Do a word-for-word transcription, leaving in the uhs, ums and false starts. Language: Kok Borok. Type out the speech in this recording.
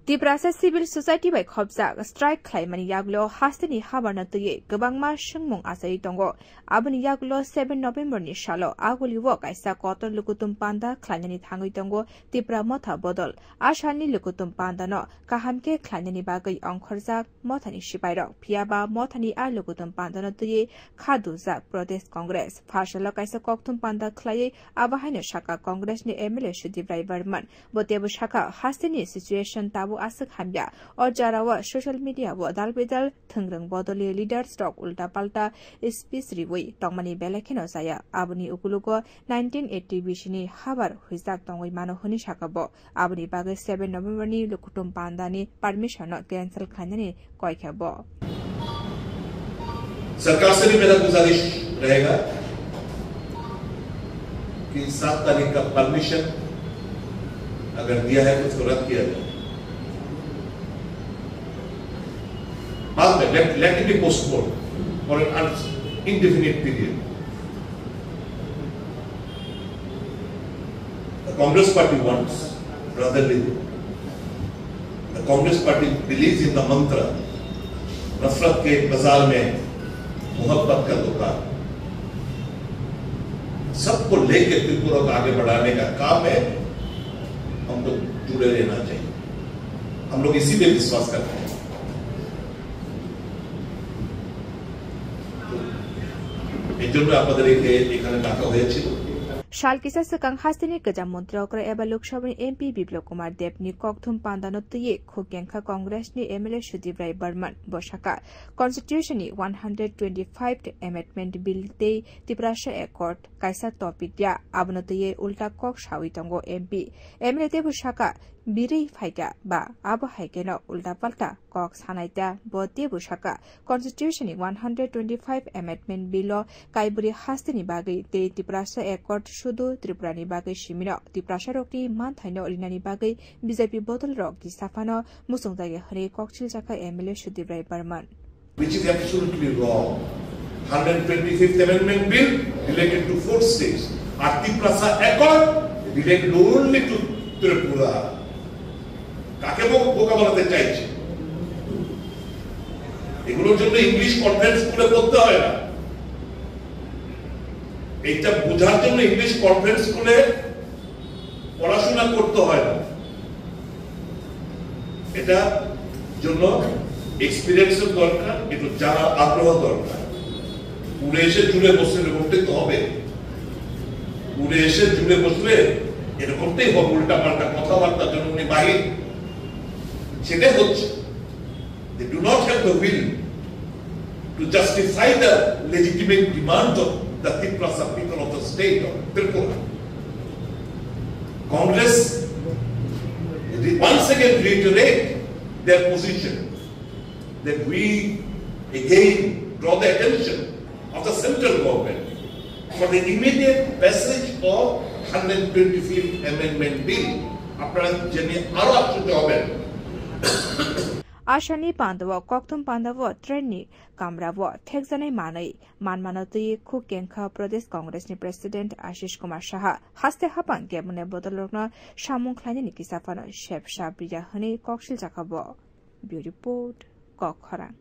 Tiprasa Civil Society bai khopjak strike khlaimani yagulo hasteni habarno twiwi kwbangma swngmung achaiwi tongo. Aboni yagulo seven November ni salo Agulio kaisa kotor lukutum panda khlainani thangwi tongo Tipra Motha bodol. A salni lukutum pandano kaham khe khlainani bagwi ongkhorjak mothani sipairok. Phiya ba mothani a lukutum pandano twiwi kha dujak Pradesh Congress. Pharsalo kaisa kokthum panda khlaiwi abo haino sakha Congress ni M L A Sudip Rai Barman. Bo teibo sakha, hasteni situation tabuk aswk hamya. O jarao social media o dal bedal thwngrwng bodoli leaders rok ulta palta speech riwi tongmani belai kheno chaya. Aboni ukulugo nineteen eighty B C ni habar huijak tongwi mano hwnwi sakha bo. Aboni bagwi seven November ni lukutum panda ni permission no cancel khlainani koi kha bo. सरकार से भी मेरा गुजारिश रहेगा कि सात तारीख का परमिशन अगर दिया है तो उसको रद्द किया जाए। बाद में let, let it be postponed for an indefinite period. The Congress Party wants brotherly. The Congress Party believes in the mantra, नफरत के बाजार में मोहब्बत का दुकान। सबको लेके त्रिपुरा को आगे बढ़ाने का काम है। हमको जुड़े रहना चाहिए। हम लोग इसी पे विश्वास करते हैं। এই জন্য আপনাদের এখানে ডাকা হয়েছিল। Sal kisa swkang hasteni kwcham montri okra eba Lok Sabha ni M P Biplab Kumar Deb ni kokthum pandano twiwi khuk kengkha Congress ni M L A Sudip Rai Barman. Bo sakha, Constitution ni one hundred twenty-five Amendment Bill tei Tiprasa Accord kaisa topic ya, abono twiwi ulta kok sawi tongo M P. M L A teibo sakha, birwi phaikha ba abo hai kheno ulta palta kok sanai ta. Bo teibo sakha, Constitution ni one hundred twenty-five Amendment Bill o kaibwrwi hasteni bagwi tei Tiprasa Accord sudu Tripura ni bagwi simino Tiprasa rokni manthaino rinani bagwi B J P bodol rok kisa phano muchungjagwi hwnwi kokchiljakha M L A Sudip Rai Barman. Which is absolutely wrong. Hundred twenty-fifth Amendment Bill related to four states, R Tiprasa Accord related only to Tripura. কাকে বো-, বোকা বানাতে চাইছে? এগুলোর জন্য English conference স্কুলে পড়তে হয় না। এইটা বোঝার জন্য ইংলিশ কনফারেন্স স্কুলে পড়াশোনা করতে হয় না। এটা জন্য এক্সপিরিয়েন্সের দরকার, একটু জানার আগ্রহ দরকার। উড়ে এসে জুড়ে বসলে এরকমটাই তো হবে। উড়ে এসে জুড়ে বসলে এরকমটাই হবে, উল্টাপাল্টা কথাবার্তার জন্য উনি বাহির। সেটাই হচ্ছে। They do not have the will to justify the legitimate demands of the Tiprasa people of the state of Tripura. Congress re-, once again reiterate their position that we again draw the attention of the central government for the immediate passage of hundred twenty-fifth Amendment Bill. আপনারা জেনে আরো আশ্চর্য হবেন। Asani pandao kokthum pandao train ni kamrao thekjanai manwi manmano twi khuk kengkha Pradesh Congress ni President Ashish Kumar Saha. Haste hapang kebune bodolrokno samung khlainani kisa phano sep sap riya hwnwi koksil jakha bo. Bureau Report, Kok Khorang.